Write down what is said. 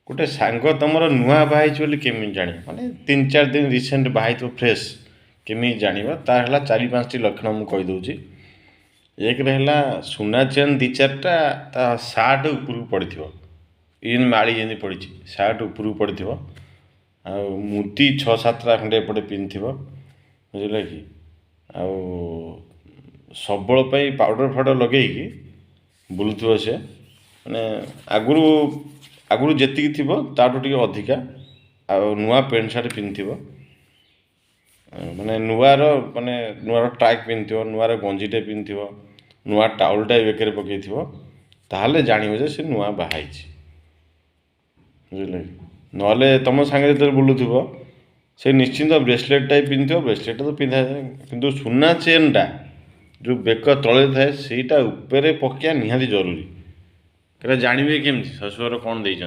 ଗୋଟେ ସାଙ୍ଗ ତୁମର ନୂଆ ବାହା ହେଇଛି ବୋଲି କେମିତି ଜାଣିବ? ମାନେ 3-4 ଦିନ ରିସେଣ୍ଟ ବାହା ହେଇଥିବ ଫ୍ରେଶ୍, କେମିତି ଜାଣିବ? ତାର ହେଲା 4-5ଟି ଲକ୍ଷଣ ମୁଁ କହିଦେଉଛି। ଏକରେ ହେଲା ସୁନା ଚେନ୍ 2-4ଟା ତା ସାର୍ଟ ଉପରକୁ ପଡ଼ିଥିବ, ଇନ୍ ମାଳି ଯେମିତି ପଡ଼ିଛି ସାର୍ଟ ଉପରକୁ ପଡ଼ିଥିବ, ଆଉ ମୁଦି 6-7ଟା ଖଣ୍ଡେ ଏପଟେ ପିନ୍ଧିଥିବ, ବୁଝିଲେ କି? ଆଉ ସବୁବେଳ ପାଇଁ ପାଉଡ଼ର ଫାଉଡ଼ର ଲଗେଇକି ବୁଲୁଥିବ ସେ, ମାନେ ଆଗରୁ ଆଗରୁ ଯେତିକି ଥିବ ତାଠୁ ଟିକେ ଅଧିକା, ଆଉ ନୂଆ ପ୍ୟାଣ୍ଟ ସାର୍ଟ ପିନ୍ଧିଥିବ, ମାନେ ନୂଆର, ମାନେ ନୂଆର ଟ୍ରାକ୍ ପିନ୍ଧିଥିବ, ନୂଆର ଗଞ୍ଜିଟେ ପିନ୍ଧିଥିବ, ନୂଆ ଟାୱେଲଟା ବେକରେ ପକାଇଥିବ, ତାହେଲେ ଜାଣିବ ଯେ ସେ ନୂଆ ବାହା ହେଇଛି, ବୁଝିଲେ କି? ନହେଲେ ତୁମ ସାଙ୍ଗରେ ଯେତେବେଳେ ବୁଲୁଥିବ ସେ ନିଶ୍ଚିନ୍ତ ବ୍ରେସଲେଟ୍ଟା ପିନ୍ଧିଥିବ। ବ୍ରେସଲେଟ୍ଟା ତ ପିନ୍ଧାଯାଏ, କିନ୍ତୁ ସୁନା ଚେନ୍ଟା ଯେଉଁ ବେକ ତଳେ ଥାଏ ସେଇଟା ଉପରେ ପକାଇବା ନିହାତି ଜରୁରୀ। କାରଣ ଜାଣିବେ କେମିତି ଶାଶୁଘର କ'ଣ ଦେଇଛନ୍ତି?